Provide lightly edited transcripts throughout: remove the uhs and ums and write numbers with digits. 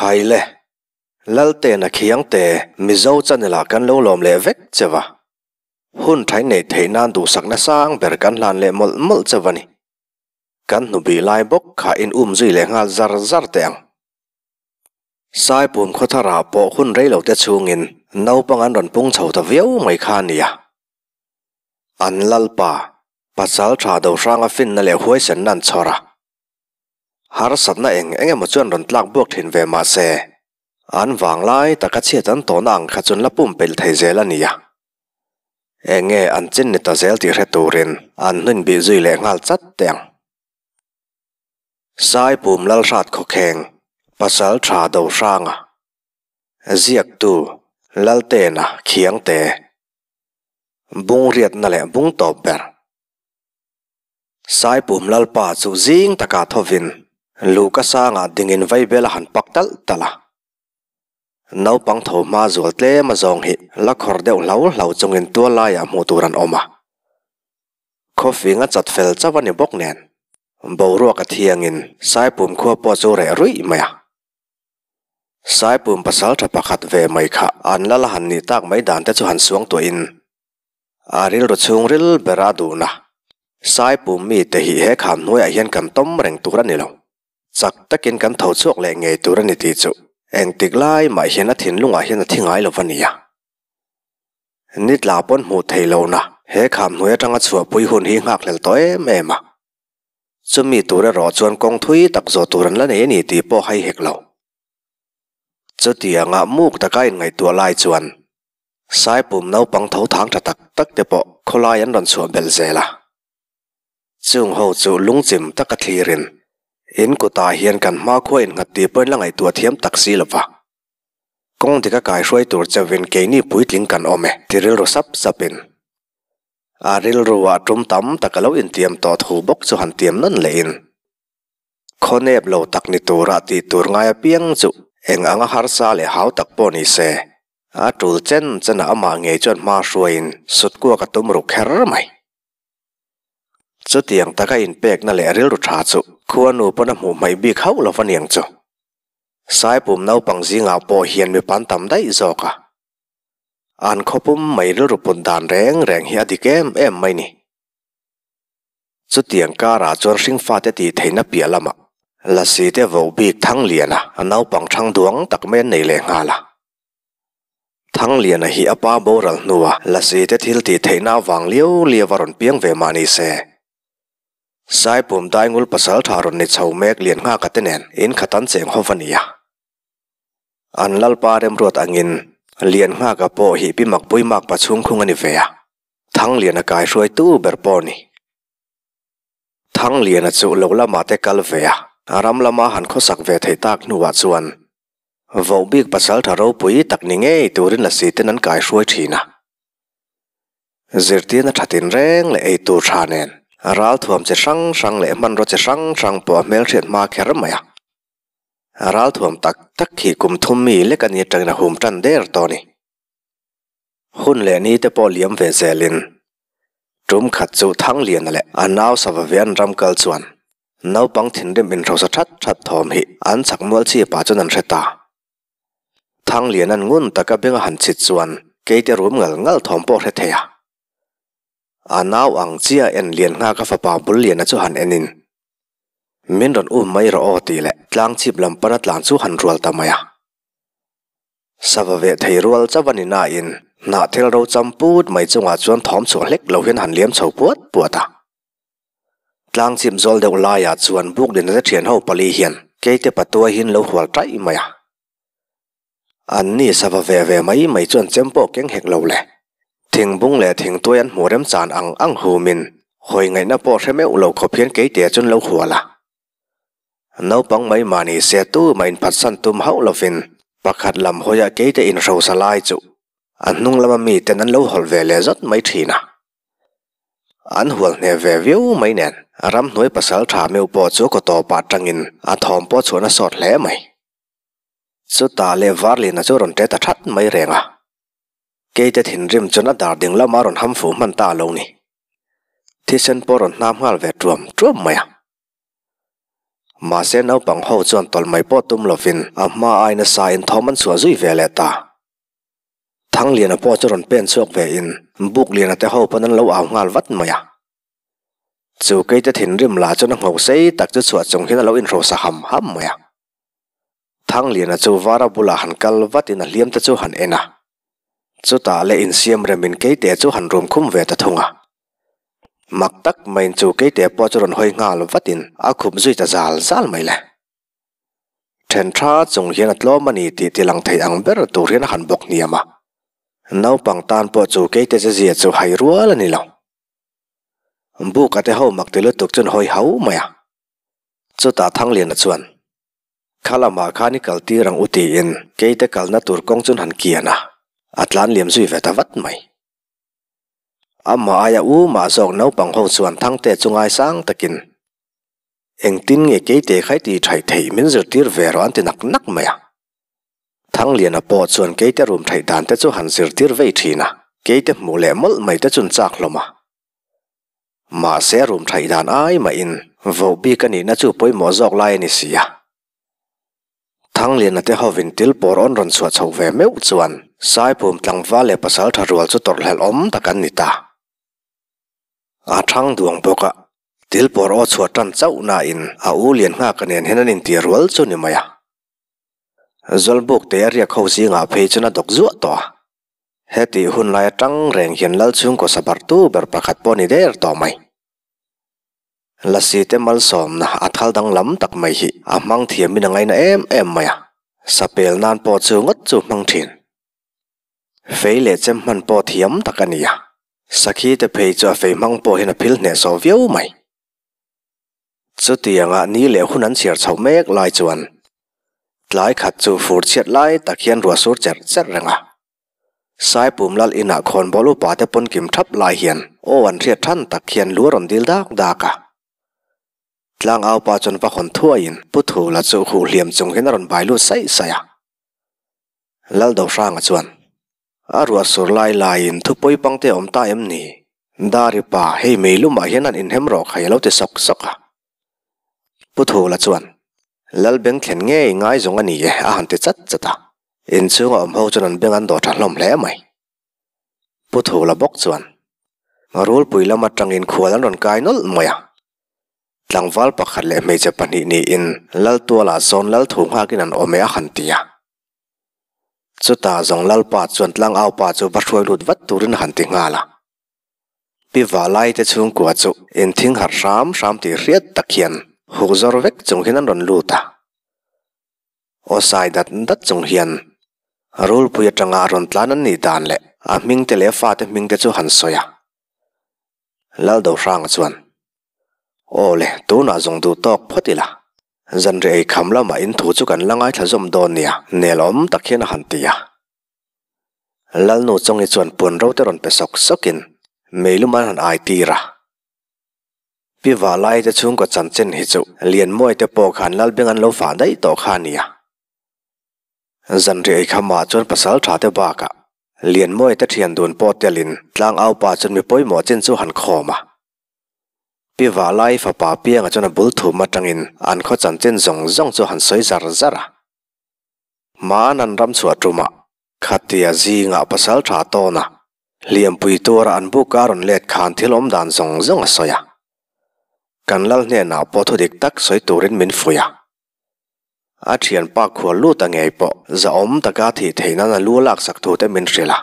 Khai le, Laltena Khiangte Mizo channel ah kan lo lawm leh vek che va. Hun thain neih theih nan duhsakna sang ber kan hlan leh mawlh mawlh che va ni. Kan hnubih lai bawk kha in um zui leh nghal zar zar teh ang. Saipum khawtharah pawh hun rei lo te chhungin naupang an rawn pung chho ta viau mai kha a nia. An lalpa, pasal tha do hranga finna leh huaisenna an chhawr a. Harsatna eng eng emaw chuan rawn tlak buak thin ve mah se, an vanglai taka chhiat an tawhna ang kha chuan la pumpelh thei zel a nia. Eng nge an chin ni ta zel tih hre turin an hnuin bih zui leh nghal chat teh ang. Saipum Lalhrat Khawkheng, Pasal Tha Dohranga, Ziaktu, Laltena Khiangte, Bung riatna leh bung tawp ber. Saipum Lalpa chu zing takah thovin luhka sangah dingin vaibel a han pak talh talh a. Naupang tho hma zual tlem a zawng hi la khawr deuh hlau hlau chungin tual laiah hmuh tur an awm a. Khawfing a chat fel chauh a ni bawk nen, boruak a thiangin Saipum khua pawh chu reh ruih mai a. Saipum pasal tha pakhat ve mai kha an lal a han nih tak mai dan te chu han suang tuahin a rilru chhungril ber a duhna. Saipum mite hi he kham hnuaiah hian kan tawm reng tur a ni lo. Chak takin kan tho chhuak leh ngei tur a ni tih chu engtik lai mah hian a thinlungah hian a thi ngai lo va nia. Ni tla pawn hmuh theih lohna he kham hnuai atanga chhuahpui hun hi nghakhlel tawh em em a. Chumi tur erawh chuan kawng thui tak zawh tur an la nei a ni tih pawh hai hek lo. Chutianga muk taka inngaihtuah lai chuan Saipum naupang tho thang tha tak tak te pawh khawlai an rawn chhuah belh zel a. Chung ho chu lungchim taka thlirin in kutah hian kan hmakhua innghat tih pawhin la ngaihtuah thiam tak si lo va. Kawng dik a kaihruai tur chauhin keini puitling kan awm e ti rilru sap sapin a rilruah tum tam tak a lo intiam tawh thu bawk chu han tiam nawn lehin khawnep lo tak ni tura tih tur ngai apiang chu eng anga harsa leh hau tak pawh ni se a tul chen chenah amah ngei chuan hma hruaiin sutkuak a tum ru kher mai. Chutiang taka inpekna leh rilru tha chu khuanu pawn a hmuh hmaih bik hauh lo va niang chu. Saipum naupang zingah pawh hian mi pan tam daih zawk a. An khawpum mai rilru put dan reng reng hi a dik em em mai ni. Chutiang karah chuan hringfate tih theihna piah lamah Lasi te voh bik Thangliana a naupang thang duang tak mai an nei leh nghal a. Thangliana hi a pa boral hnua Lasi te thil tih theihna avang liau liau a rawn piang ve mah ni se. Saipum Daingul pasaltha rawn ni chho mek lian nghaka te nen in khat an cheng ho va nia. An lalpa remruat angin lian nghaka pawh hi pi makpui makpa chhungkhung a ni ve a, Thangliana kaihruaitu ber pawh a ni. Thangliana chu lo lamah te kal ve a, ram lama han khawsak ve theih tak hnuah chuan vohbik pasaltha ropui tak ni ngei turin lasi ten an kaihruai thin a. Zirtirna tha tinreng leh ei tur tha nen ralthuam chi hrang hrang leh hmanraw chi hrang hrang pawh a hmelhriat hma kher mai a. Ralthuam tak tak hi kum thum mi lek a ni atangin a hum tan der tawh a ni. Hun leh ni te pawh liam ve zelin tum khat chu Thangliana leh a nau Savavian ram kal chuan naupang thinrim inhrosa that that thawm hi an chak mual chhipah chuan an hre ta. Thanglianan ngun taka beng a han chhit chuan keite rum ngal ngal thawm pawh hre thei a. A nau ang chiah en lian nghak a fapa bul liana chu han en in, Min rawn um mai rawh aw tih leh tlang chhip lam pana tlan chu han rual ta mai a. Sava veh thei rual chauh a ni nain hnah thil ro cham put mai chungah chuan thawm chhuah hlek lo hian han liam chho puat puat a. Tlang chhip zawl deuh laiah chuan buk lina te thian ho pali hian keite patuaihin lo hual taih mai a. An ni sava ve ve mai mai chuan chem pawh keng hek lo le. Thingbung leh thingtuai an hmuh remchan ang ang humin hawi ngaihna pawh hre meuh lo khawp hian keite chuan lo hual a. Naupang mai mahni se tu mah inphatsan tum hauh lovin pakhat lam hawiah keite inhrosa lai chu a hnung lama miten an lo hawlh ve leh zawt mai thin a. An hual hneh ve viau mai nen ramhnuai pasal tha meuh pawh chu kaw tawpah tangin a thawm pawh chhuahna sawt hle mai. Chutah leh Varlina chu rawn ṭe ta ṭhat mai reng a. Keite thinrim chuan a dar ding lama rawn ham fuh hman ta a lo ni. Thisen pawh rawn hnam nghal ve ṭuam ṭuam mai a. Mahse naupang ho chuan tawlh mai pawh tum lovin a hma ai nasa in thawm an chhuah zui ve leh ta. Thangliana pawh chu rawn pen chhuak ve in Bukliana te ho pawn an lo au nghal vat mai a. Chu keite thinrim lah chuan a ngho sei tak chu chhuah chung hian a lo inhrosa ham ham mai a. Thangliana chu vara bulah han kal vatin a hliam te chu han en a. Chutah leh insiam remin keite chu han rum khum ve ta thung a. Mak tak maiin chu keite pawh chu rawn hawi nghal vatin a khup zui ta zal zal mai le. Then tha chung hian a tlawm a ni tih ti lang thei ang ber tur hian a han bawk hniam a. Naupang tan pawh chu keite che zia chu hai rual a ni lo. Buka te ho mak ti lutuk chuan hawi hau mai a. Chutah Thangliana chuan. Kha lamah khan i kal tir ang u tiin keite kalna tur kawng chuan han kian a, a tlan liam zui ve ta vat mai. Amah aia u mah zawk naupang ho chuan Thangte chu ngaisang takin, Engtin nge keite kha i ti thaih theih min zirtir ve rawh an ti nak nak mai a. Thangliana pawh chuan keite rum thaih dan te chu han zirtir vei thin a, keite hmuh leh mawlh mai te chuan chak hlawm a. Mahse rum thaih dan ai mahin voh bik a nihna chu pawimawh zawk lai a ni si a. Thangliana te hovin til pawr awn rawn chhuah chhoh ve meuh chuan Saiphum tlangval leh pasal tha rual chu tawrhhlelh awm tak an ni ta. A thang duang bawk a, til pawr aw chhuah tan chauh nain a u lian nghak a nen hian an intir rual chu ni mai a. Zawlbuk te a riak ho zingah phei chuan a dawk zuah tawh a. Hetih hun lai atang reng hian Lal chhungkaw sabartu ber pakhat pawh ni der tawh mai. Lasi te malsawmna a thal danglam tak mai hi a hmang thiamin a ngaina em em mai a, sapel nan pawh chu ngawt chu hmang thin. Fei leh chem hman pawh thiam tak a ni a, sakhi te phei chu a fei hmang pawh hian a phil hnehsawh viau mai. Chutianga ni leh hun an chhiar chhoh mek lai chuan tlai khat chu fur chhiat lai tak hian ruah sur cherh cherh reng a. Saipum lal inah khawnbawl upa te pawn kim thap lai hian aw an hriat than tak hian lu a rawn dil dak dak a. Tlang aupa chuan va hawn thuaiin Pu Thula chu huh hliam chung hian a rawn bai lut saih saih a. Laldohranga chuan A ruah sur lai laiin thupawi pangte a awm ta em ni? Dari pa, hei mei lumah hian an inhem rawh khai a lo ti sawk sawk a. Pu Thula chuan, Lal beng thlen ngei ngai zawng a ni e a han ti chat chat a. Inchhunga awm ho chuan an beng an dawh tha hlawm hle mai. Pu Thula bawk chuan, Rulpui lam atangin khual an rawn kai nawlh mai a. Tlangval pakhat leh hmeichhe pahnih niin Laltualah zawn Lal thu nghakin an awm e a han ti a. Chutah zawng Lalpa chuan tlangaupa chu va hruai lut vat turin a han ti nghal a. Pi Valai te chhungkua chu inthing harh hram hram tih hriat tak hian huk zawr vek chung hian an rawn lut a. Aw sai dat dat chung hian Rulpui atanga a rawn tlan an nih dan leh a hming te leh a fate hming te chu han sawi a. Laldohranga chuan, Aw le, tunah zawng duh tawk phawt ila. Zanriah ei kham lamah in thu chu kan la ngaithla zawm dawn nia, nel awm tak hian a han ti a. Lalnu Chawngi chuan puan ro te rawn pe sawk sawkin meilum an han ai tir a. Pi Valai te chhungkaw chanchin hi chu Lianmawi te pawh khan Lalbeng an lo fah daih tawh kha a nia. Zanriah ei khamah chuan pasal tha te bakah Lianmawi te thian dun pawh telin tlangaupa chuan mi pawimawh chin chu han khawm a. Pi Valai fapa pianga chuan a bul thum atangin an khaw chanchin zawng zawng chu han sawi zar zar a. Hmaan an ram chhuah tumah khatia zingah pasal tha tawn a, hliampui tura an buk a rawn let khan thil awm dan zawng zawng a sawi a. Kan lal hnenah pawh thu dik tak sawi turin min fuih a. A thianpa khual lut a ngei pawh zahawm taka thih theih nan a lu a laksak thu te min hrilh a.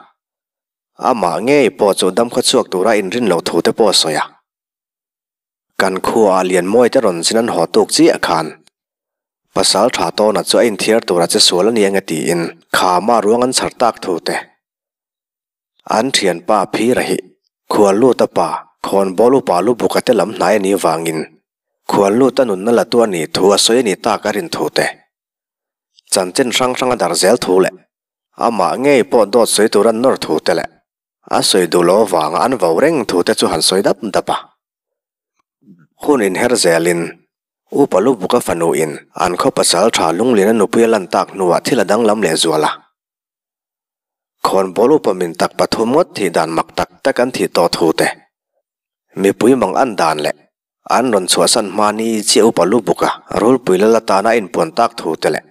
Amah ngei pawh chu damkhaw chhuak tura inrin loh thu te pawh a sawi a. Kan khuaah Lianmawi te rawn zin an haw tuk chiah khan pasal tha tawna chu a inthiar tura che sual a ni ange tiin khama ruang an chhar tak thu te. An thianpa Phira hi Khualluta pa Khawnbawl upa Lubuka te lam hnai a nih vangin Khualluta nunna la tu a nih thu a sawi a nih tak a rin thu te. Chanchin hrang hrang a dar zel thu leh Amah ngei pawh dawt sawi tur an nawr thu te leh a sawi duh loh avanga an vo reng thu te chu han sawi dap dap a. Hun inher zelin Upa Lubuka fanuin an khaw pasal tha Lunglina nupui a lan tak hnuah thil a danglam leh zual a. Khawnbawl upa min tak pathum ngawt thih dan mak tak tak an thih tawh thu te, mipui mang an dan leh. An rawn chhuahsan hma ni chiah upa lu bawk a, Rulpui lal atana a inpuan tak thu te leh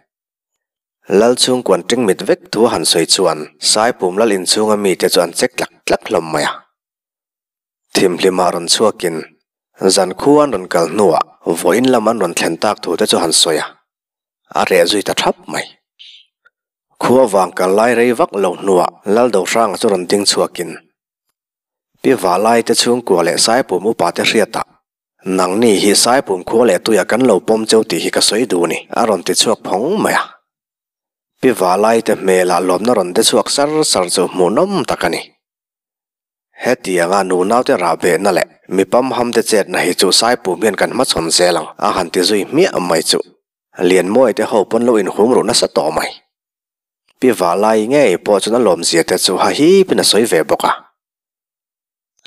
Lal chhungkuan ṭingmit vek thu a han sawi chuan Saipum lal inchhunga mite chu an chek tlak tlak hlawm mai a. Thimhlimah rawn chhuakin zan khu an rawn kal hnuah vawiin lam an rawn thlen tak thu te chu han sawi a, a reh zui ta ṭhap mai. Khua vang kal lai rei vak lo hnuah Lal Dohranga chu rawn ding chhuakin Pi Valai te chhungkua leh Saipum upa te hriatah, Nangni hi Saipum khua leh tuiah kan lo pawm cheu tih hi ka sawi duh ni, a rawn ti chhuak phawng mai a. Pi Valai te hmelah lawmna rawn de chhuak sar sar chu hmuhnawm tak a ni. Hetianga nunaute rah behna leh mi pamham te chetna hi chu Saipum hian kan hmachhawn zel ang, a han ti zui hmiah mai chu Lianmawia te ho pawn lo inhum ruh nasa tawh mai. Pi Valai ngei pawh chuan a lawmzia te chu ha hipin a sawi ve bawk a.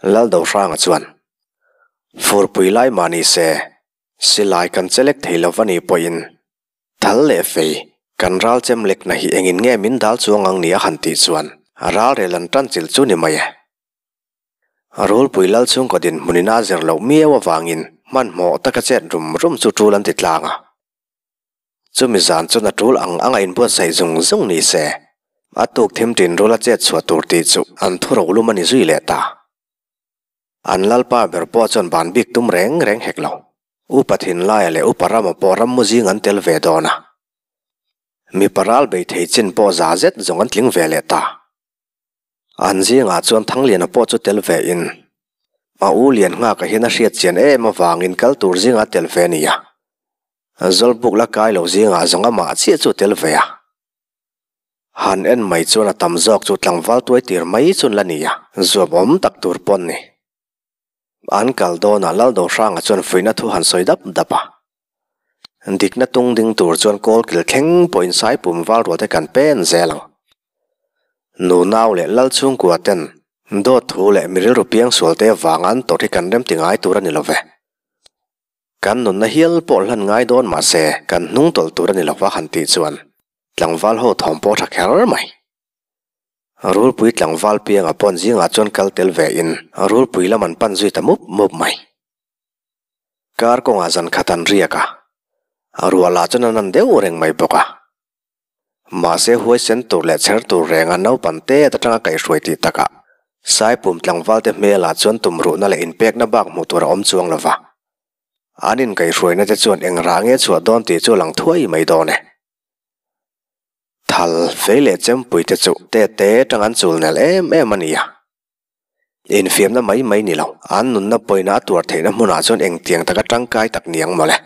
Laldohranga chuan, Furpui lai mah ni se, silai kan che lek thei lo va ni pawhin, thal leh fei kan ral chem lekna hi engin nge min dal chuang ang ni a han tih chuan ralrel an tan chilh chu ni mai e. Rulpui lal chhungkaw dinhmunin a zir loh miau avangin hmanhmawh taka chet rum rum chu tul an ti tlang a. Chumi zan chuan a tul ang anga inbuatsaih zung zung ni se, a tuk thim tin rula chet chhuah tur tih chu an thu rolum a ni zui leh ta. An lalpa ber pawh chuan ban bik tum reng reng hek lo. Upa Thinlaia leh Upa Rama pawh rammu zing an tel ve dawn a. Mipa ral bei thei chin pawh za zet zawng an tling ve leh ta. An zingah chuan Thangliana pawh chu tel ve in, a u Lianngaka hian a hriat chian em avangin kal tur zingah tel ve a ni a. Zawlbuk la kai lo zingah zawng amah chiah chu tel ve a. Han en mai chuan a tam zawk chu tlangval tuai tir mai chuan la ni a, zuam awm tak tur pawn ni. An kal dawnah Laldohranga chuan fuihna thu han sawi dap dap a. Dikna tung ding tur chuan kawlkil thleng pawhin Saipum val rual te kan pen zel ang. Nunau leh Lal chhungkua ten dawt thu leh mi rilru piangsual te avanga an tawrh hi kan remti ngai tur a ni lo ve. Kan nunna hial pawh hlan ngai dawn mah se kan hnung tawlh tur a ni lova han tih chuan tlangval ho thawm pawh tha kher mai. Rulpui tlangval pianga pawn zingah chuan kal tel ve in rulpui lam an pan zui ta mup mup mai. Kar kawngah zan khat an riak a, ruah lah chuan an an deuh reng mai bawk a. Mahse huaisen tur leh chher tur renga naupan te atanga kaihhruai tih takah Saipum tlangvalte hmelah chuan tumruhna leh inpekna bak hmuh tur a awm chuang lova. An inkaihhruaina te chuan eng rah nge chhuah dawn tih chu a lang thuai mai dawn e. Thal, fei leh chempui te chu te te atang an chul nel em em a ni a. Infiamna mai mai ni lo, an nunna pawina a tuar theihna hmunah chuan engtiang taka tangkai tak niang mawle.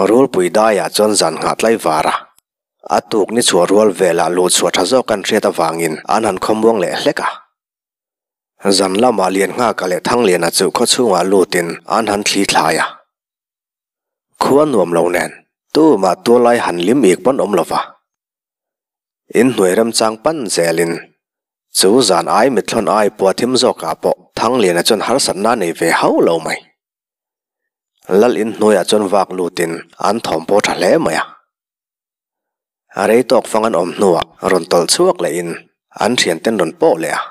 Rulpui daiah chuan zan nghah tlai var a, a tuk ni chhuah rual velah luh chhuah tha zawk an hriat avangin an han khawmuang leh hlek a. Zan lamah Lianngaka leh Thangliana chu khaw chhungah lutin an han thli thlai a. Khua nuam lo nen tumah tualai han lim ik pawn awm lova. Inhnuai remchang pan zelin chu zan ai mithlawn ai pua thim zawkah pawh Thangliana chuan harsatna nei ve hauh lo mai. Lal in hnuaiah chuan vak lutin an thawm pawh tha hle mai a. A rei tawk fang an awm hnuah rawn tawlh chhuak lehin an thianten rawn pawh leh a.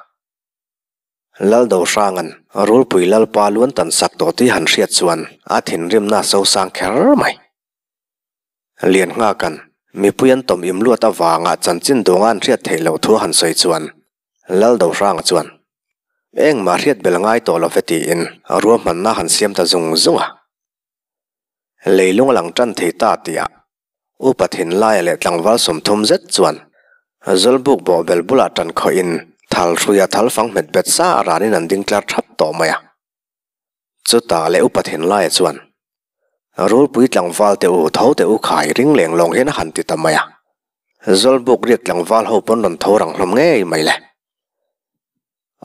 Lal Dohranga'n Rulpui Lalpa luan tan sak tawh tih han hriat chuan a thinrimna a sosang kher mai. Lianngaka'n mipui an tawm im luat avanga chanchin duanga an hriat theih loh thu a han sawi chuan Lal Dohranga chuan, Engmah hriat bel ngai tawh lo ve tiin ruahmanna han siam ta zung zung a. Leilung a lang tan thei ta tihah Upa Thinlaia leh tlangval 30 zet chuan Zawlbuk bawhbel bulah tan khawhin thal hruia thal fang hmet bet sa a ranin an ding tlar thap tawh mai a. Chutah leh Upa Thinlaia chuan, Rulpui tlangval te u, tho te u khai ring leng lawng hian a han ti ta mai a. Zawlbuk riak tlangval ho pawn rawn tho rang hlawm ngei mai le.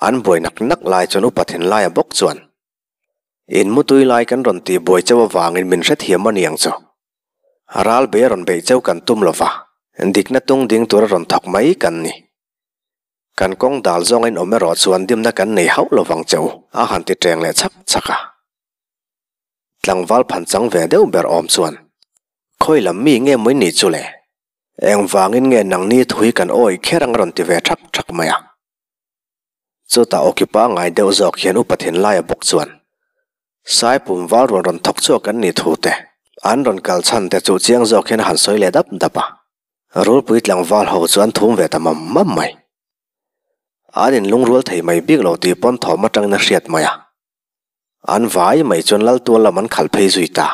An buai nak nak lai chuan Upa Thinlaia bawk chuan, In mutui lai kan rawn tih buai cheu avangin min hrethiam a niang chu. Ral bei a rawn beih cheu kan tum lova, dikna tung ding tura rawn thawk mai kan ni. Kan kawng dal zawng a inawm erawh chuan dimna kan nei hauh lovang che u, a han ti ṭeng leh chhak chhak a. Tlangval phan chang ve deuh ber awm chuan, Khawi lam mi nge mawi ni chu le? Engvangin nge nangni thu hi kan awih kher ang a rawn ti ve ṭhak ṭhak mai a. Chutah awki pangngai deuh zawk hian Upa Thinlaia bawk chuan. Saipum val rawn rawn thawk chhuak an nih thu te, an rawn kal chhan te chu chiang zawk hian a han sawi leh dap dap a. Rulpui tlangval ho chu an thum ve ta mam mam mai. An inlungrual thei mai bik lo tih pawn thawm atangin a hriat mai a. An vai mai chuan Laltual lam an khalh phei zui ta.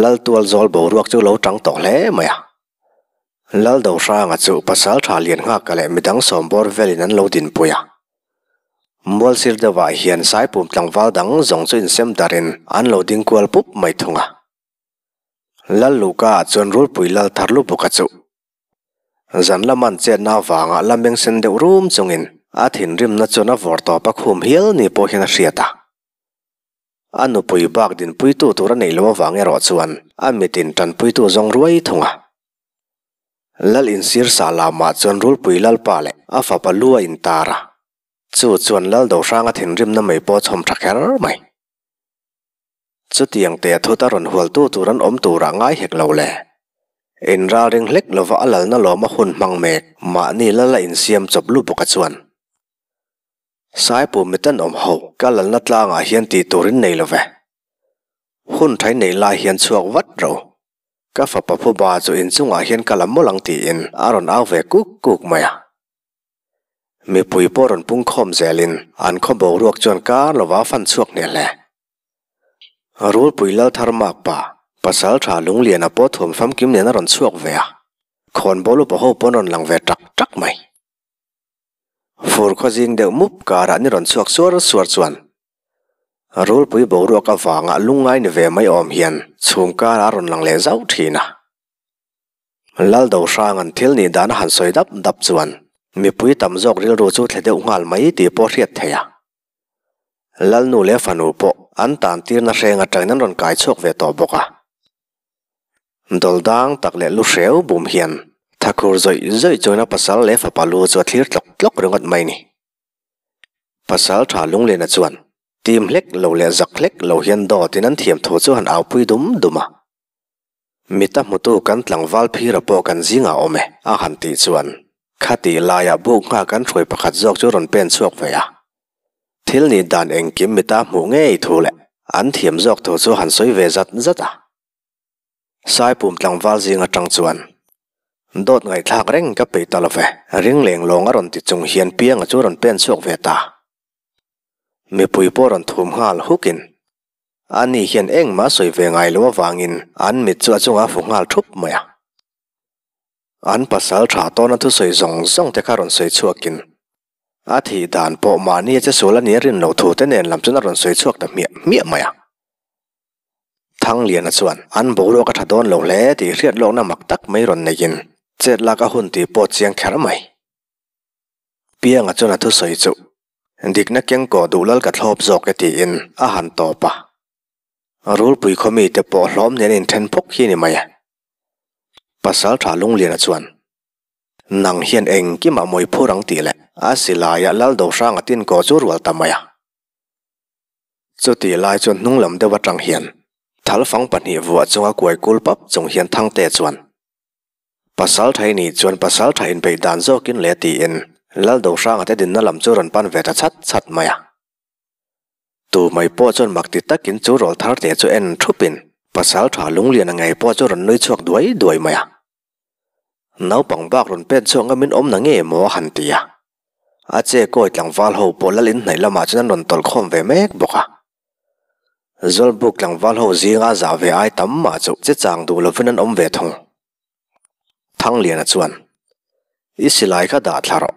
Laltual zawl boruak chu lo tang tawh hle mai a. Laldo Hranga chu pasal tha lian nghaka leh midang sawm bawr velin an lo dinpui a. Mualsir deuhah hian Saipum tlangval dang zawng chu insem darin an lo ding kual pup mai thung a. Lal Luka ah chuan Rulpui Lal thar lu bawka chu zan laman chetna avanga la meng sen deuh rum chungin a thinrimna chuan a vawr tawp a khum hial ni pawh hian a hriat a. A nupui bak dinpuitu tur a neih loh avang erawh chuan a mitin tanpuitu zawng ruai thung a. Lal insir sa lamah chuan Rulpui Lalpa leh a fapa lu a intar a, chu chuan Lal Dohranga thinrimna mai pawh a chhawm tha kher mai. Chutiang te thut a rawn hualtu tur an awm turah ngai hek lo le. Inralring hlek lova a lalna lawma hun hmang mek mahni lal a insiam chawp lu bawka chuan. Saipu mitan awm ho ka lalna tlangah hian tih turin nei lo ve. Hun thai nei lai hian chhuak vat ro. Ka fapa phuba chu inchungah hian ka la mawlh ang tiin a rawn au ve kuk kuk mai a. Mipui pawh rawn pungkhawm zelin an khaw boruak chuan kar lova fan chhuak hneh hle. Rulpui Lalthar Makpa, pasal tha Lungliana pawh thuam famkim nen a rawn chhuak ve a, khawnbawl upa ho pawn rawn lang ve tak tak mai. Fur khaw zing deuh mup karah ni rawn chhuak suar suar chuan Rulpui boruak avanga lungngai ni ve mai awm hian chhum karah a rawn lang leh zauh thin a. Laldo Hranga'n thil nih dan a han sawi dap dap chuan mipui tam zawk rilru chu thle deuh nghal mai tih pawh hriat theih a. Lalnu leh fanu pawh an tan tirna hreng atangin an rawn kai chhuak ve tawh bawk a. Dawl dang tak leh lu hreu bum hian thakhur zawih zawih chuan a pasal leh fapa lu chu a thlir tlawk tlawk ringawt mai ni. Pasal tha Lunglena chuan tim hlek lo leh zak hlek lo hian dawtin an thiam thu chu han aupui dum dum a. Mita hmutu kan tlangval phira pawh kan zingah awm e, a han tih chuan khatih laiah buk nghak kan hruai pakhat zawk chu rawn pen chhuak ve a. Thil nih dan engkim mita hmuh ngei thu leh an thiam zawk thu chu han sawi ve zat zat a. Saipum tlangval zing atang chuan dawt ngaihthlak reng ka peih ta lo ve, ring leng lawng a rawn ti chung hian pianga chu rawn pen chhuak ve ta. Mipui pawh rawn thum nghal hukin Ani hian engmah sawi ve ngai lo avangin an mit chu a chungah a fu nghal thup mai a. An pasal tha tawna thusawi zawng zawng te kha rawn sawi chhuakin a thih dan pawh mahni a che sual a nia rin lo thu te nen lam chuan a rawn sawi chhuak ta hmiah hmiah mai a. Thangliana chuan an boruak a tha dawn lo hle tih hriat lawkna mak tak mai rawn neiin chet lak a hun tih pawh chiang kher mai. Pianga chuan a thusawi chu Dikna kengkaw duh lal ka thlawp zawk e tiin a han tawp a. Rulpui khaw mite pawh hlawm nen inthen phawk hi ni mai e. Pasal tha Lungliana chuan, Nang hian engkimah mawi phur ang tih leh a silaiah Lal Dohranga tinkaw chu rual ta mai a. Chutih lai chuan hnung lam deuh atang hian thalfang pahnih vuah chunga kuai kul pap chung hian Thangte chuan, Pasal tha i nih chuan pasal tha inpeih dan zawkin le tiin Lal Dohranga te dinna lam chu rawn pan ve ta chhat chhat mai a. Tu mai pawh chuan mak ti takin chu rawl thar te chu en thupin pasal tha lunglian a ngei pawh chu rawn nui chhuak duai duai mai a. Naupang bak rawn pen chhuak ngamin awm na nge maw a han ti a. A che kawi tlangval ho pawh lal inhnaih lamah chuan an rawn tawlh khawm ve mek bawk a. Zawlbuk tlangval ho zinga zah ve ai tam mah chu che chang duh lovin an awm ve thung. Thangliana chuan, I silai kha dah thla rawh.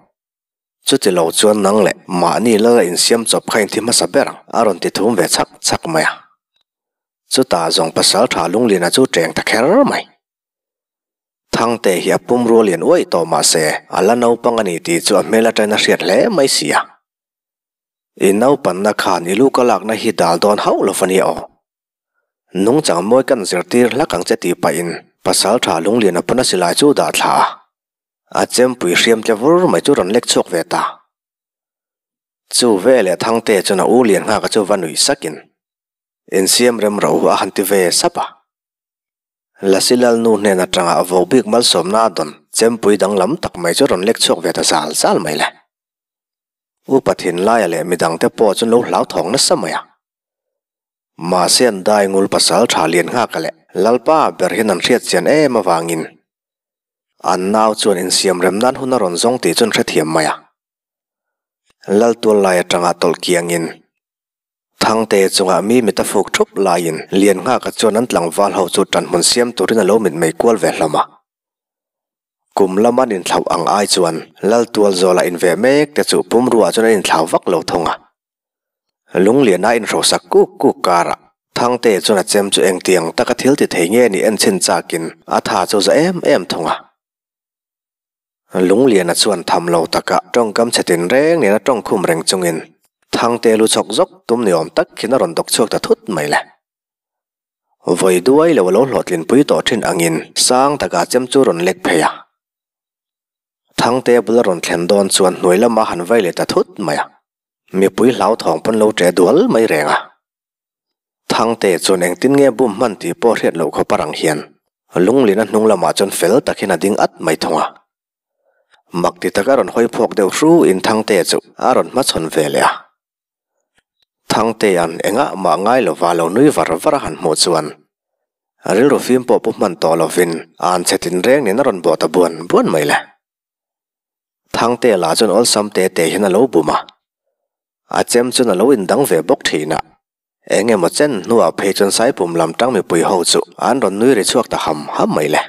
Chuti lo chuan nang leh mahni lal a insiam chawp kha inthi hmasa ber ang, a rawn ti thum ve chhak chhak mai a. Chutah zawng pasal tha Lungliana chu teng ta kher mai. Thangte hi a pum rual lian uaih tawh mah se a la naupang a ni tih chu a hmel atangin a hriat hle mai si a. I naupanna khan i lu ka lakna hi dal dawn hauh lo va nia aw. Nungchang mawi kan zirtir hlak ang che tih pahin pasal tha lunglian a pawn a silai chu dah thla a. A chempui hriam tle vur mai chu rawn lek chhuak ve ta. Chu veleh Thangte chuan a u lian nghaka chu va nuih sakin insiam rem ro a han ti ve sap a. Lasi Lalnu hnen atanga a vo bik malsawmna a dawn chempui danglam tak mai chu rawn lek chhuak ve ta zal zal mai le. Upa Thinlaia leh midangte pawh chu lo hlauthawng nasa mai a. Mahse an dai ngul pasal tha lian nghak leh Lalpa ber hian an hriat chian em avangin an nau chuan insiam rem nan hun a rawn zawng tih chu an hrethiam mai a. Lal tual lai atanga tawlh kiangin Thangte chungah mi mit a fuk thup laiin lian nghaka chuan an tlangval ho chu tanhmun siam turin a lo mitmei kual ve hlawm a. Kum lama an inthlauh ang ai chuan Lal tual zawla inveh mek te chu pumruah chuan an inthlau vak lo thung a. Lungliana inhrosak kuk kuk karah Thangte chuan a chem chu engtiang taka thil ti thei nge nih enchhin chakin a tha chu za em em thung a. Lungliana chuan tham lo taka tawngkam chhe tinreng nena tawngkhum reng chungin Thangte lu chhawk zawk tum ni awm tak hian a rawn dawk chhuak ta thut mai le. Vawi duai lo a lo hlawhtlinpui tawh thin angin sang takah chem chu rawn lek phei a. Thangte bula rawn thlen dawn chuan hnuai lama han vai leh ta thut mai a. Mipui hlauthawng pawn lo ṭe dual mai reng a. Thangte chuan engtin nge bum hman tih pawh hriat loh khawp a rang hian Lunglina hnung lamah chuan fel takin a ding at mai thung a. Mak ti taka rawn hawi phawk deuh hru in Thangte chu a rawn hmachhawn ve leh a. Thangtea'n engah mah ngai lova lo nui var var a han hmuh chuan rilru fim pawh pu hman tawh lovin a an chhe tinreng nen a rawn bawh ta buan buan mai le. Thangte lah chuan awlsam te te hian a lo bum a, a chem chuan a lo indang ve bawk thin a. Eng emaw chen hnuah phei chuan Saipum lam tang mipui ho chu an rawn nui ri chhuak ta ham ham mai le.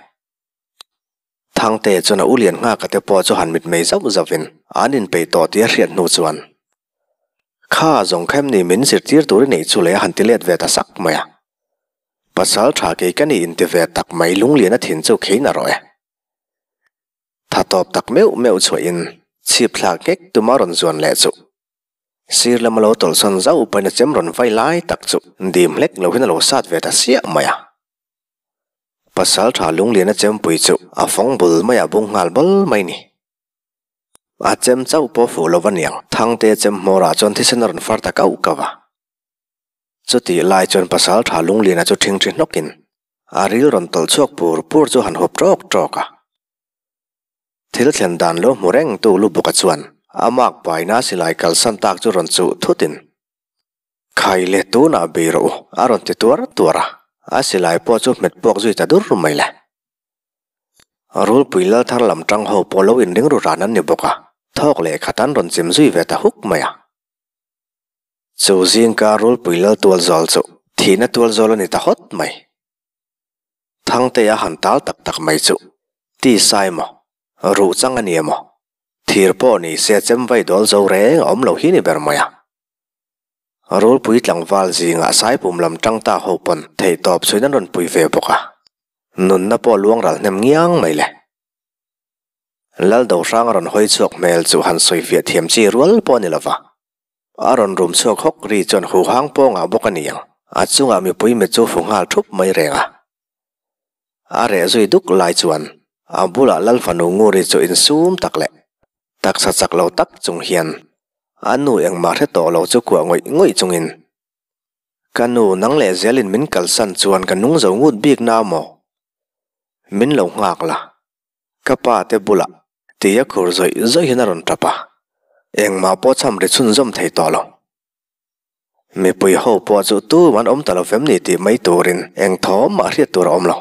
Thangte chuan a u lian nghaka te pawh chu han mitmei zauh zauhin an inpeih tawh tih a hriat hnu chuan, Kha zawng kha em ni min zirtir tur i neih chu le a han ti let ve ta sak mai a. Pasal tha kei ka ni inti ve tak mai lunglian a thin chu khein a rawh e. Tha tawp tak meuh meuh chhuahin chhip thlak nghek tuma rawn zuan leh chu. Sir lama lo tawlhsawn zauh pahin a chem rawn vai lai tak chu dim hlek lo hian a lo sat ve ta siah mai a. Pasal tha lunglian a chempui chu a fawng bul maiah bung nghal bawl mai ni. A chem chauh pawh fuh lo va niang Thangte chem hmawrah chuan thisen a rawn far ta kauh kauh a. Chutih lai chuan pasal tha lungliana chu ṭhingṭhi hnawkin A ril rawn tawlh chhuak pur pur chu han hup ṭawk ṭawk a. Thil thlen dan lo hmu reng tu lu bawka chuan a mak paina silai kalsan tak chu rawn chuh thutin, Khai le tunah bei rawh u, a rawn ti tuar tuar a, a silai pawh chu hmet puak zui ta dur mai le. Rulpui lal thar lam ṭang ho pawh lo inring ru ran an ni bawk a, thawk leh khat an rawn chim zui ve ta huk mai a. Chu zingka rulpui lal tual zawl chu thihna tual zawl a ni ta hawt mai. Thangtea han tal tak tak mai chu tisa emaw, ruh chang a ni emaw, thir pawh ni se chem vai dawl zo reng a awm lo hi ni ber mai a. Rulpui tlangval zingah saipum lam tang ta ho pawn theihtawp chhuin an rawn pui ve bawk a, nunna pawh luang ral hnem ngiang mai le. Lal Dohranga rawn hawi chhuak hmel chu han sawifiah thiam chi rual pawh a ni lova. A rawn rum chhuak hawk ri chuan huhang pawngah bawk a ni ang, a chungah mipui mit chu fu nghal thup mai reng a. A reh zui duk lai chuan a bulah Lal fanu Nguri chu insum tak leh taksa chak lo tak chung hian a nu engmah hre tawh lo chu kuah ngawih ngawih chungin, Ka nu nang leh zelin min kalsan chuan ka nung zo ngut bik na maw? Min lo nghak la. Ka pa te bulah tia khur zawih zawih hian a rawn tap a, engmah pawh cham ri chhunzawm thei tawh lo. Mipui ho pawh chu tum an awm ta lo vem ni tih mai turin eng thawm mah hriat tur a awm lo.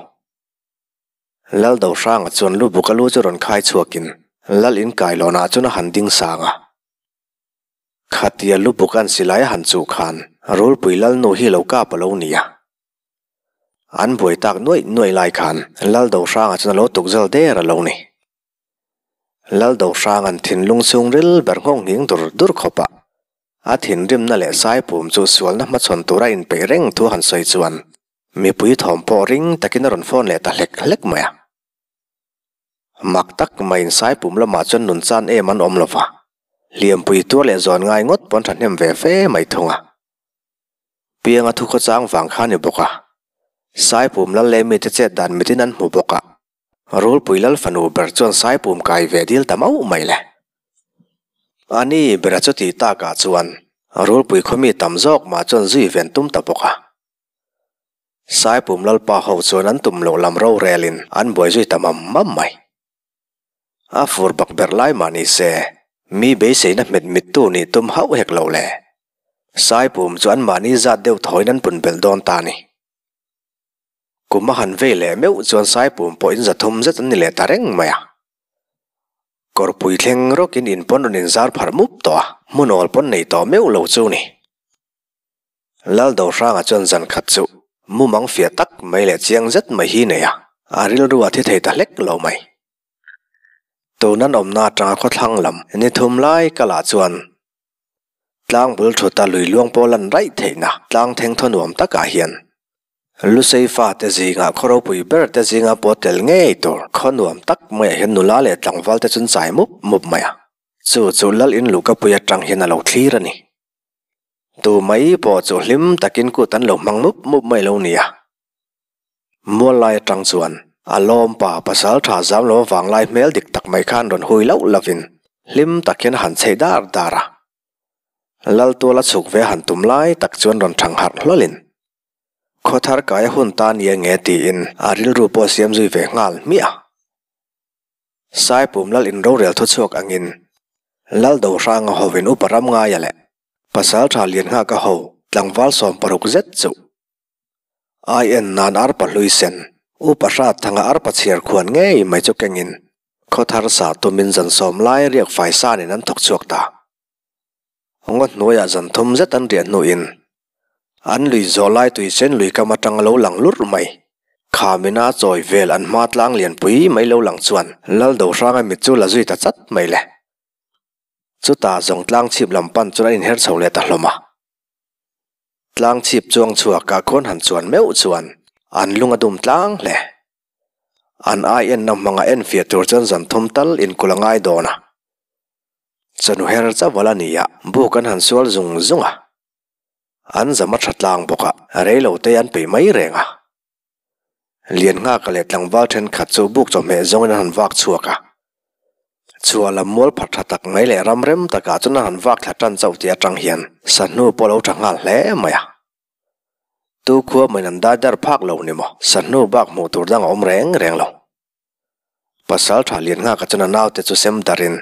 Lal Dohranga chuan lu buka lu chu rawn khai chhuakin Lal inkailawnah chuan a han ding sang a. Khatia lu buk an silai a han chuh khan Rulpui Lalnu hi lo kap a lo ni a. An buai tak nuaih nuaih lai khan Lal Dohranga chuan a lo tuk zal der a lo ni. Lal Dohranga'n thinlung chhungril ber nghawng nghing dur dur khawp a, a thinrimna leh saipum chu sualna hmachhawn tura inpeih reng thu han sawi chuan mipui thawm pawh ring takin a rawn phone leh ta hlek hlek mai a. Mak tak maiin saipum lamah chuan nun chan em an awm lova, hliampui tuar leh zawn ngai ngawt pawn thahnem ve fe mai thung a. Pianga thu khawchang vang kha a ni bawk a, saipum lal leh mite chet dan mitin an hmu bawk a. Rulpui lal fanu ber chuan saipum kai ve dil ta mauh mai le. A ni bera chu tih takah chuan Rulpui khawmi tam zawk mah chuan zui ven tum ta bawk a. Saipum lalpa ho chuan an tum loh lam rorelin an buai zui ta mam mam mai. A fur bak ber lai mah ni se, mi beiseina hmet mittu nih tum hauh hek lo le. Saipum chu anmahni zat deuh thawiin an pun belh dawn ta a ni. Kum a han vei leh meuh chuan Saipum pawh in 300 zet an ni leh ta reng mai a. Kawrpui thleng rawkin in pawn rawn inzar pharh mup tawh a, hmun awl pawn nei tawh meuh lo chu ni. Laldohranga chuan zan khat chu mumang fiah tak mai leh chiang zet mai hi nei a, a rilru a thi thei ta hlek lo mai. Tun an awmna atanga khawthlang lam ni thum lai kalah chuan tlang bul thuta lui luang pawh lan raih theihna tlang theng thaw nuam takah hian Lusei fate zingah khaw ropui ber te zinga pawh tel ngei tur khaw nuam tak maiah hian nula leh tlangval te chun chai mup mup mai a, chu chu lal in luhkapui atang hian a lo thlir a ni. Tu mai pawh chu hlim takin kut an lo hmang mup mup mai lo nia. Mual lai atang chuan a lawmpa pasal tha zam lo avang lai hmel dik tak mai khan rawn hui loh lovin hlim tak hian a han chheih dar dar a. Laltuala chhuk ve han tum lai tak chuan rawn thang harh hlawlin Khawthar kai a hun ta nia nge tiin a rilru pawh a siam zui ve nghal hmiah a. Saipum lal in rorel thu chhuak angin Laldohranga hovin upa Ramngaia leh Pasaltha Lianghaka ho tlangval 60 zet chu IN nan arpa hlui sen upa hrat thanga arpa chhiar khuan ngei mai chu kengin khawthar sa tumin zan sawm lai riak fai sanin an thawk chhuak ta. Ngaw hnuaiah zan thum zet an riah hnuin an lui zawh lai tui sen lui kam atang a lo lang lurh mai. Khamina chawi vel an hma tlang lianpui mai lo lang chuan Laldohranga mit chu la zui ta chat mai le. Chutah zawng tlang chhip lam pan chuan an inher chho leh ta hlawm a. Tlang chhip chuang chhuakah khawn han chuan meuh chuan an lung a dum tlang hle. An ai enna hmanga enfiah tur chuan zan thum tal inkulh a ngai dawn a. Chawhnu her chauh a la ni a, buk an han sual zung zung a. An zam a tha tlang bawk a, rei lo te an peih mai reng a. Lianghaka leh tlangval thenkhat chu buk chawhmeh zawngin an han vak chhuak a. Chhuah lam mual phat tha tak mai leh ram rem takah chuan an han vak thla tan chauh tih atang hian sahnu pawh a lo tha nghal hle mai a. Tu khua mawin an dai dar phak lo ni maw, sahnu bak hmuh tur dang a awm reng reng lo. Pasal tha lian nghaka chuan a naute chu sem darin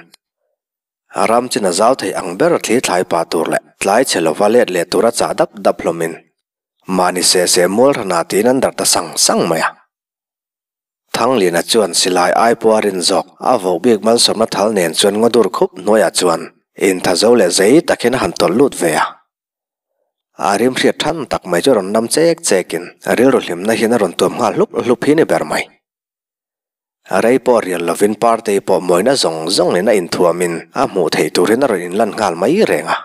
a ram chin a zau thei ang ber thli thlai pah tur leh tlai chhe lova let leh tura chah dap dap hlawmin mahni seh seh mual hranah tiin an darh ta sang sang mai a. Thangliana chuan silai ai pawh a rin zawk a voh bik malsawmna thal nen chuan ngaw dur khup hnuaiah chuan inthazo leh zei takin a han tawlh lut ve a. A rim hriat than tak mai chu a rawn nam chek chekin rilru hlimna hian a rawn tuam nghal hlup hlup hi ni ber mai. Rei pawh rial lovin Partei pawh mawina zawng zawng nen a inthuamin a hmuh theih turin a rawn inlan nghal mai reng a.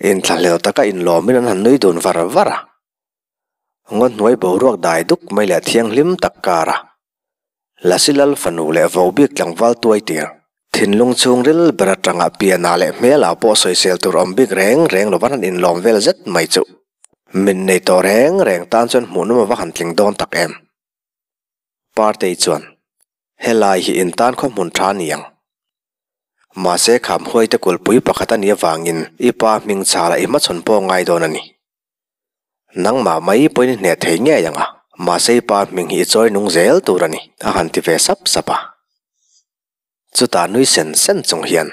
Inthlahlel taka inlawmin an han nui dun var var a. Ngaw hnuai boruak dai duk mai leh thianghlim tak kar a. Lasi Lal fanu leh Vobik tlangval tuai tir. Thinlung chhungril ber atanga pianah leh hmelah pawh sawisel tur awm bik reng reng lova han inlawm vel zet mai chu min nei tawh reng reng tan chuan hmuhnawm a va han tling dawn tak em. Partei chuan, Helai hi in tan khaw hmun tha ni ang. Mahse kham huaite kulhpui pakhat a nih avangin i pa hming chhala i hmachhawn pawh ngai dawn a ni. Nangmah mai pawhin i hneh thei ngei ang a, mahse i pa hming hi i chawi nung zel tur a ni, a han ti ve sap sap a. Chutah nui sen sen chung hian,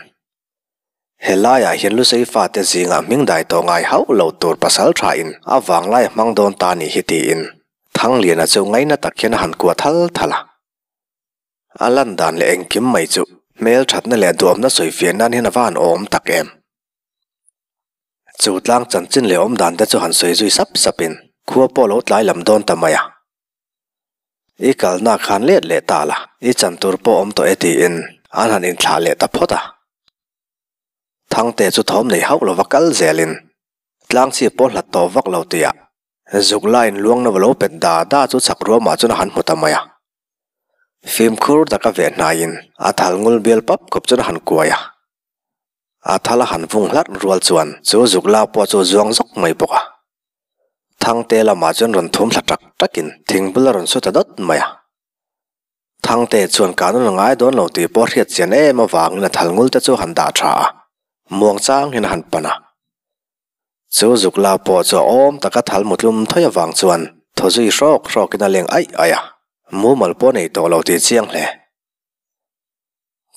Helaiah hian Lusei fate zingah hming dai tawh ngai hauh lo tur pasal thain a vanglai a hmang dawn ta ni hi tiin Thangliana chu ngaina tak hian a han kuah thal thal a. A lan dan leh engkim mai chu hmelthatna leh duhawmna sawifiah nan hian a va han awm tak em. Chu tlang chanchin leh awm dan te chu han sawi zui sap sapin khua pawh lo tlai lam dawn ta mai a. I kalna khan let leh ta la, i chan tur pawh awm tawh e tiin an han inthlah leh ta phawt a. Thangte chu thawm nei hauh lova kal zelin tlang chhip pawh hlat tawh vak lo tihah zuk lain luang nova lo pet da da chu chhak ruamah chuan a han hmu ta mai a. Fimkhur taka veh hnaiin a thal ngul bial pap khawp chuan a han kuai a. A thal a han vung hlarh rual chuan chu zuk lak pawh chu a zuang zawk mai bawk a. Thangte lamah chuan rawn thum thla tak takin thing bul a rawn su ta dawt mai a. Thangte chuan kanun a ngai dawn lo tih pawh hriat chian em avangin a thal ngul te chu a han dah tha a, muang chang hian a han pan a. Chu zuk lak pawh chu a awm taka thal mutlum thawi avang chuan thaw zui hrawk hrawkin a leng aih aih a, mumal pawh nei tawh lo tih chiang hle.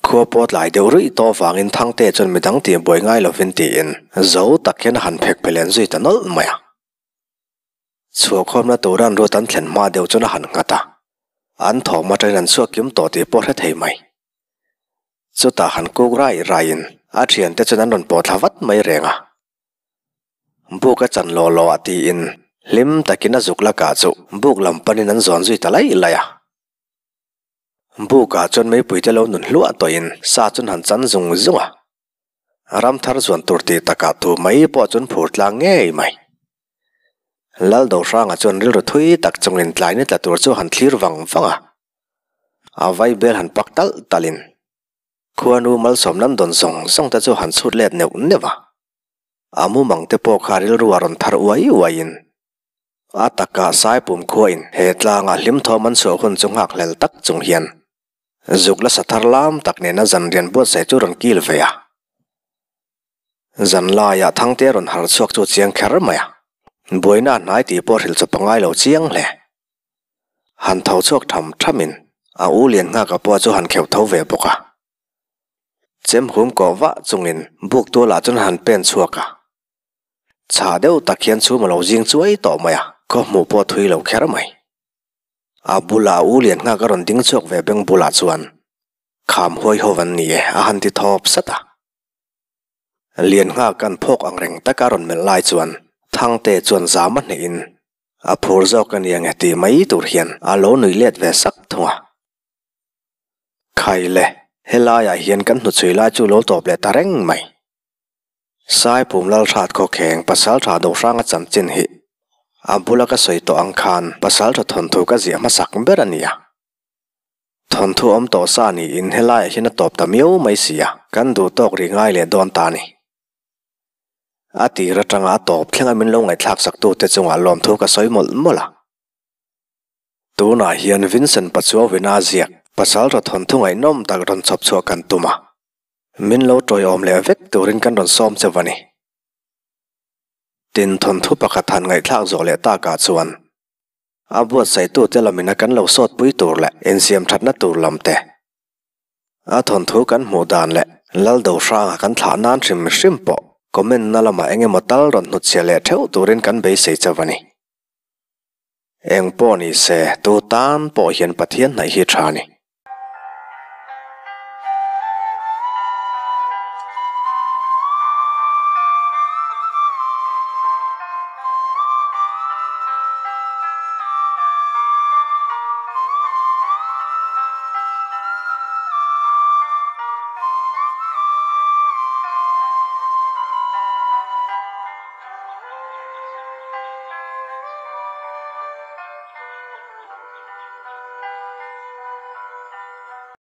Khua pawh tlai deuh ruih tawh vangin Thangte chuan midang tih buai ngai lovin tiin zo tak hian a han phek phelen zui ta nawlh mai a. Chhuahkhawmna tura an ruat an thlen hma deuh chuan a han nghat a, an thawm atangin an chhuak kim tawh tih pawh hre thei mai. Chutah han kuk raih raihin a thiante chuan an rawn pawh thla vat mai reng a. Buk a chan law law ah tiin hlim takin a zuk lakah chu buk lam panin an zawn zui ta laih laih a. Bukah chuan meipuite lo nun hluah tawhin sa chuan han chan zung zung a. Ramthar zuan tur tih takah tu mai pawh chuan phur tlang ngei mai. Lal Dohranga chuan rilru thui tak chungin tlai ni tla tur chu han thlir vang vang a. A vaibel han pak talh talhin khuanu malsawm nan dawn zawng zawng te chu han chhut let neuh neuh a. A mumang te pawh kha rilru a rawn thar uai uaiin A takah Saipum khuain he tlangah hlimthawm an chhuah hun chu nghakhlel tak chung hian zuk la sa thar lam tak nena zanrian buatsaih chu rawn kil ve a. Zan laiah Thangte rawn har chhuak chu chiang kher mai a, buaina a hnai tih pawh hrilh chawp a ngai lo chiang hle. Han tho chhuak tham thamin a u lian nghaka pawh chu han kheuh tho ve bawk a. Chem hum kawh vah chungin buk tualah chuan han pen chhuak a. Chhah deuh tak hian chhum a lo zing chuai tawh mai a, khaw hmuh pawh thui lo kher mai. A bulah u lian nghak a rawn ding chhuak ve beng bulah chuan kham huai ho an ni e a han ti thawp sat a. Lian nghak an phawk ang reng taka a rawn melh lai chuan Thangte chuan zam a hnehin a phur zawk a nia nge tih mai tur hian a lo nuih let ve sak thung a. Khai le, helaiah hian kan hnuchhui lai chu lo tawp leh ta reng mai. Saipum Lalhrat Khawkheng Pasaltha Dohranga chanchin hi a bula ka sawi tawh ang khan Pasaltha thawnthu ka ziah hmasak ber a ni a. Thawnthu awm tawh sa niin helaiah hian a tawp ta miau mai si a, kan duh tawk ri ngai leh dawn ta a ni. A tir atanga a tawp thlenga min lo ngaihthlak saktute chungah lawmthu ka sawi mawlh mawlh a. Tunah hian Vincent Pachuauina ziak Pasaltha thawnthu ngaihnawm tak rawn chhawp chhuah kan tum a. Min lo tawiawm leh vek turin kan rawn sawm che va ni. Tin thawnthu pakhat han ngaihthlak zawh leh takah chuan a buatsaihtute lamina kan lo sawtpui tur leh insiam thatna tur lam te, a thawnthu kan hmuh dan leh Lal Dohranga kan thlah nan hrim hrim pawh comment na lamah eng emaw tal rawn hnutchhiah leh theuh turin kan beisei che va ni. Eng pawh ni se, tu tan pawh hian Pathian hnaih hi tha ni.